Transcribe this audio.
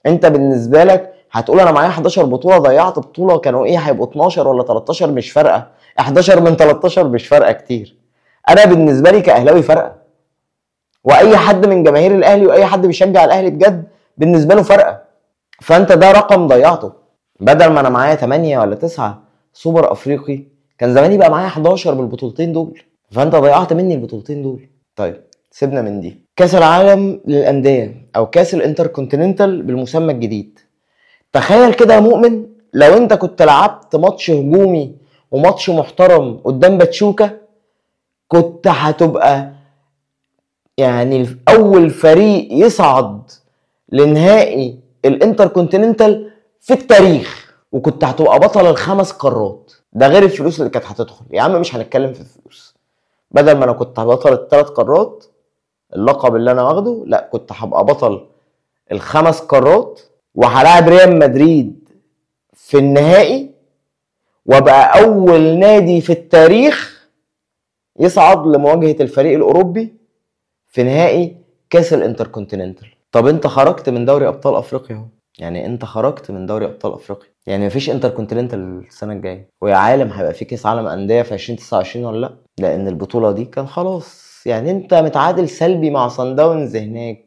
انت بالنسبة لك هتقول انا معايا 11 بطوله، ضيعت بطوله كانوا ايه هيبقوا 12 ولا 13 مش فارقه، 11 من 13 مش فارقه كتير. انا بالنسبة لي كاهلاوي فارقه، واي حد من جماهير الاهلي واي حد بيشجع الاهلي بجد بالنسبة له فارقه. فانت ده رقم ضيعته، بدل ما انا معايا 8 ولا 9 سوبر افريقي كان زماني بقى معايا 11 بالبطولتين دول، فانت ضيعت مني البطولتين دول. طيب سيبنا من دي. كاس العالم للاندية او كاس الانتركونتيننتال بالمسمى الجديد، تخيل كده يا مؤمن لو انت كنت لعبت ماتش هجومي وماتش محترم قدام باتشوكا، كنت هتبقى يعني اول فريق يصعد لنهائي الانتركونتيننتال في التاريخ، وكنت هتبقى بطل الخمس قارات. ده غير الفلوس اللي كانت هتدخل. يا عم مش هنتكلم في الفلوس، بدل ما انا كنت بطل الثلاث قارات اللقب اللي انا واخده، لا كنت هبقى بطل الخمس قارات، وهلاعب ريال مدريد في النهائي، وابقى اول نادي في التاريخ يصعد لمواجهة الفريق الاوروبي في نهائي كاس الانتركونتيننتال. طب انت خرجت من دوري ابطال افريقيا اهو، يعني انت خرجت من دوري ابطال افريقيا، يعني مفيش انتركونتيننتال السنة الجاية، ويا عالم هيبقى في كاس عالم اندية في 2029 ولا لا، لان البطولة دي كان خلاص. يعني انت متعادل سلبي مع صن داونز هناك،